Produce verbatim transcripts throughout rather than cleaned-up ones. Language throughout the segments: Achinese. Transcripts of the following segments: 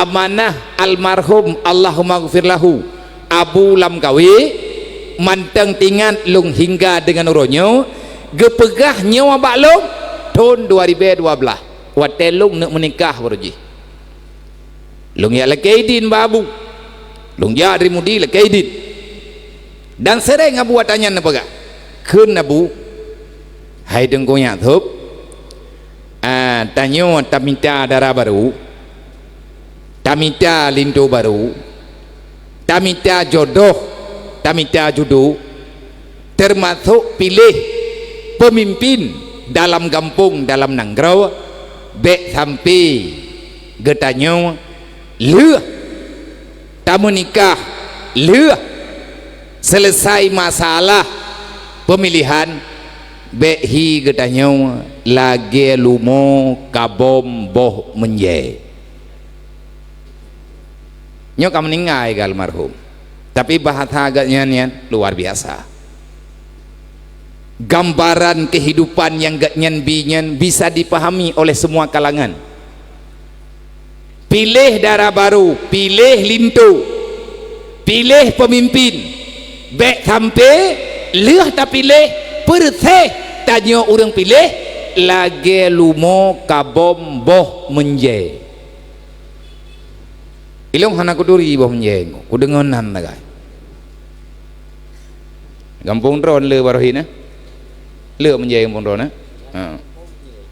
Amanah almarhum, Allahumma ghfir lahu, Abu Lamkawi, mantong teuingat lôn hingga deungon uroe nyoe, geupeugah nyoe bak lôn thon dua ribèe dua blaih, watèe lôn neuk meunikah baroe jih. Lôn jak lakèe idin bak Abu. Lôn jak dari Mudi lakèe idin. Dan seuréng Abu ata nyan neupeugah, "Kheun Abu, hai Teungku nyak sôb, ah, tanyoe tamita dara barô, tamita linto barô, tamita jodoh, tamita judo, teumasok piléh peumimpin dalam gampông, dalam nanggroe, bèk sampoe geutanyoe lheueh tameunikah, lheueh seuleusai masalah peumilihan, bèk hi geutanyoe lagèe lumo kabom boh meunjée." Nyoe ka meuninggai almarhum, tapi bahasa geuhnyan nyan luar biasa. Gambaran kehidupan nyang geuhnyan bi nyan bisa dipahami oleh semua kalangan. Piléh dara barô, piléh linto, piléh peumimpin. Bèk sampoe lheueh tapiléh, peureuséh tanyoe ureuëng piléh lagèe lumo kabom boh meunjée. Ilôn hana kuturi boh meunjée, kudeungoe nan sagai. Gampông droe le baroe hi na? Le meunjée gampông droe na? Ha.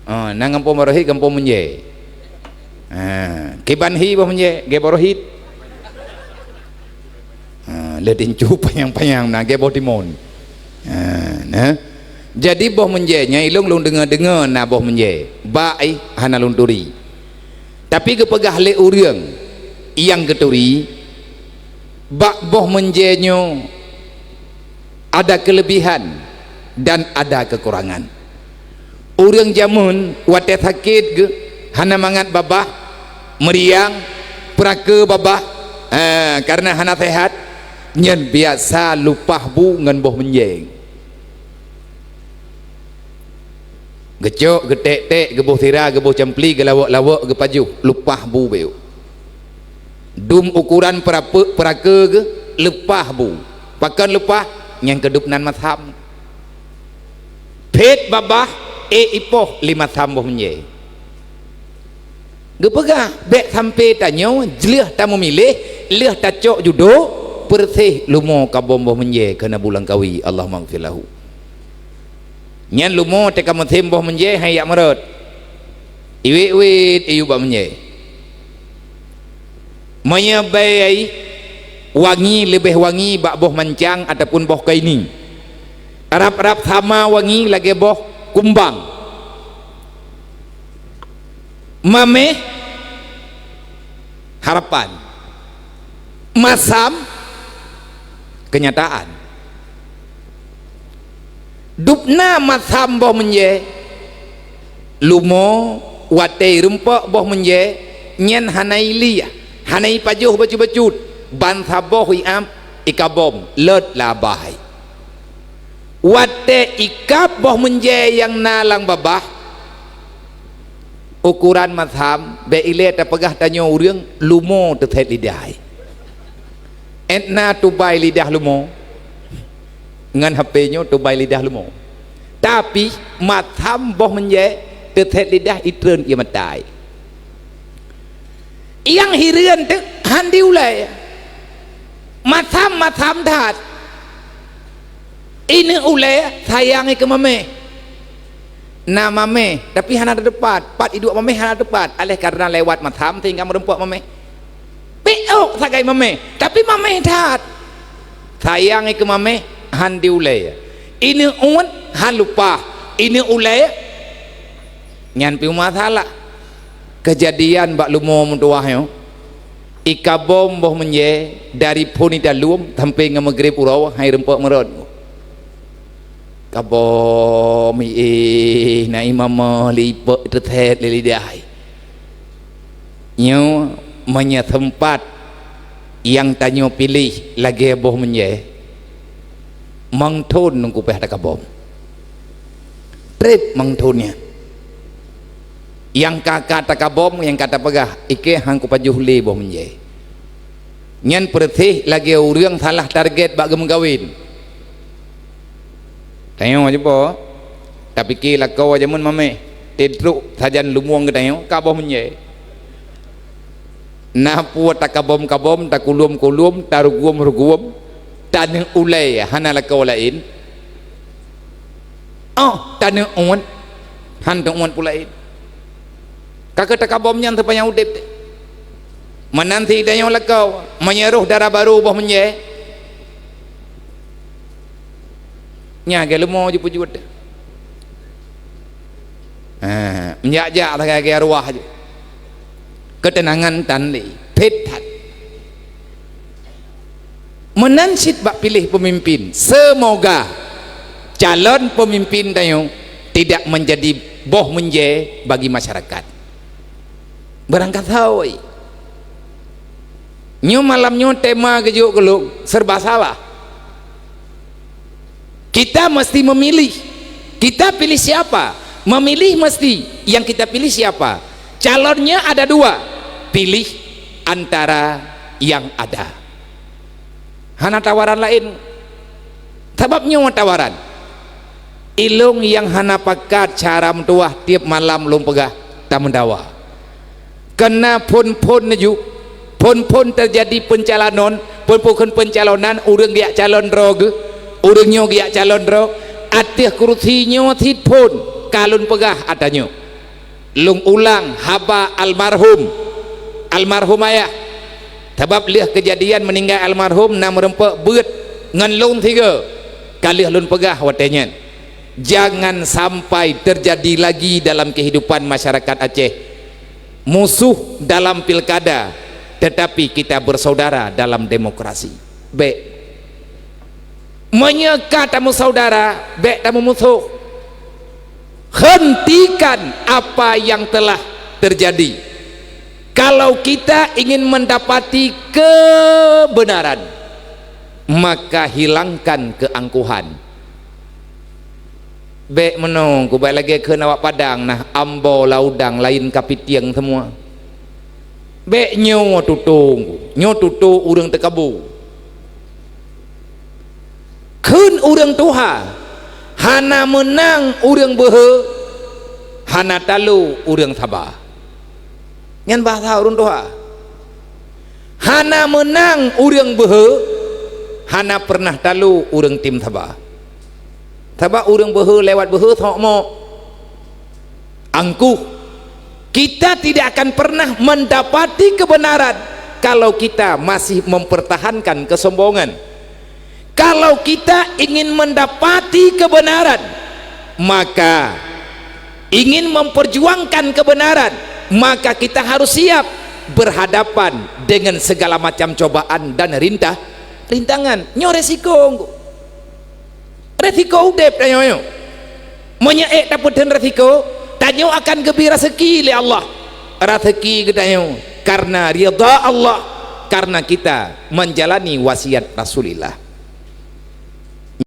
Ha, na gampông baroe hi, gampông meunjée. Ha, kiban hi boh meunjée, gée baroe hi. Ha, le tincu panyang-panyang na gée boh timon. Ha, na. Jadi boh meunjée nyan ilôn lôn deungoe-deungoe na boh meunjée. Bak ai hana lôn turi. Tapi geupeugah lé ureuëng nyang geuturi, bak boh meunjée nyoe ada keulebihan dan ada keukurangan. Ureuëng jameun watée sakét geuh hana mangat babah, meuriang, peurake babah, ha, kareuna hana seuhat, nyan biasa lupah bu ngon boh meunjée. Geucok, geutek-tek, geuboh sira, geuboh campli, geulawok-lawok, geupajoh, lupah bu beu. Dum ukuran peurapek peurake geuh leupah bu. Pakon leupah? Nyang keudeup nan masam. Phét babah, ék ipoh lé masam boh meunjée. Geupeugah, bèk sampoe tanyoe jleuh tameumiléh, lheueh tacok judo, peureuséh lumo kabom boh meunjée keu Abu Langkawi, Allahumma ghfir lahu. Nyan lumo teuka musém boh meunjée hai jak meurot. Iwét-wét iyue bak meunjée. Meunyoe bèe wangi leubeh wangi bak boh mancang ataupun boh kaini, rab-rab sama wangi lagée boh kumbang. Maméh, harapan. Masam, kenyataan. Dubna masam boh meunjée, lumo watée rumpok boh meunjée, nyan hana iliah, hana ipajoh bacut-bacut, ban saboh iam ikabom, lôt labai. Watée ikab boh meunjée nyang na lam babah, ukuran masam, bèk ilée tapeugah tanyoe ureuëng lumo teuthét lidah. Étna tubai lidah lumo. Ngon H P nyoe tubai lidah lumo. Tapi, masam boh meunjée teuthét lidah itreun ie matai. Nyang hireuen teuk han di ulée. Masam-masam that. Ineuk ulée sayang keu maméh. Na maméh, tapi hana teupat. Pat iduek maméh hana teupat. Aléh kareuna lewat masam sehingga meurumpok maméh. Piôh sagai maméh, tapi maméh that. Sayang keu maméh han di ulée. Ineuk uet han lupah. Ineuk ulée nyan pi masalah. Keujadian bak lumo meutuwah nyoe, ikabom boh meunjée dari phon italum sampoe ngon meugreb uroe hai rumpok meurot. Kabom ié na imam lipek teuthét lé lidah. Nyoe meunyoe seumpat nyang tanyoe piléh lagée boh meunjée, mangthon nungku pih takabom. Treb mangthon nyan. Nyang ka, ka takabom, nyang ka tapeugah, "Ikée han kupajoh lé boh meunjée." Nyan peureuséh lagée ureuëng salah target bak geumeukawen. Tanyoe jipo, tapike lakoe jameun mameh, teutrok sajan lumueng geutanyoe ka boh meunjée. Na peue takabom-kabom, takulom-kulom, taruguem-ruguem, taneuk ulée hana lakoe laén. Oh, taneuk uet, han teuuet peue laén. Ka keuh takabom nyan teupanyang udeb teuh. Meunan si tanyoe lakoe, meunyoe roh dara barô boh meunjée. Nya lagée leumo jipeujuet. Ha, meujak-jak lagée-lagée arwah jih. Keuteunangan tan lé, phét that. Meunan cit bak piléh peumimpin. Seumoga calon peumimpin tanyoe tidak menjadi boh meunjée bagi masyarakat. Beurangkat sawi. Nyoe malam nyoe tema geujok keu lôn serba salah. Kita mesti memilih. Kita pilih siapa? Memilih mesti. Yang kita pilih siapa? Calonnya ada dua. Pilih antara yang ada. Hana tawaran laén. Sabab nyoe tawaran. Ilôn nyang hana pakat cara meutuwah tieb malam lôn peugah tameudawa. Keureuna phon-phon neujok, phon-phon teujadi peuncalonan, phon-phon peuncalonan ureuëng geujak calon droe geuh, ureuëng nyoe geujak calon droe, ateueh kurusi nyoe cit phon ka lôn peugah ata nyoe. Lôn ulang haba almarhum, almarhum ayah. Sabab lheueh keujadian meuninggai almarhum na meureumpok beuet ngon lôn sigoe ka lheueh lôn peugah watée nyan. Jangan sampai terjadi lagi dalam kehidupan masyarakat Aceh. Musuh dalam pilkada, tetapi kita bersaudara dalam demokrasi. Bék. Meunyoe ka tameusaudara, bék tameumusoh. Hentikan apa yang telah terjadi. Kalau kita ingin mendapati kebenaran, maka hilangkan keangkuhan. Bék meunoe, kubék lagée kheun awak Padang, nah ambo laudang laén kapitieng seumua. Bék nyoe tutong, nyoe tutong ureuëng teukabu. Kheun ureuëng tuha, hana meunang ureuëng beuhe, hana talo ureuëng saba. Nyan bahasa ureuëng tuha. Hana meunang ureuëng beuhe, hana peureunah talo ureuëng tim saba. Sabab ureuëng beuhe lewat beuhe sok mok. Angkuh. Kita tidak akan pernah mendapati kebenaran kalau kita masih mempertahankan kesombongan. Kalau kita ingin mendapati kebenaran, maka ingin memperjuangkan kebenaran, maka kita harus siap berhadapan dengan segala macam cobaan dan rintah, rintangan. Nyoe resiko. Resiko udeb tanyoe nyoe. Meunyoe ék tapeutheun resiko, tanyoe akan geubri raseuki lé Allah. Raseuki geutanyoe karena ridha Allah, karena kita menjalani wasiat Rasulullah.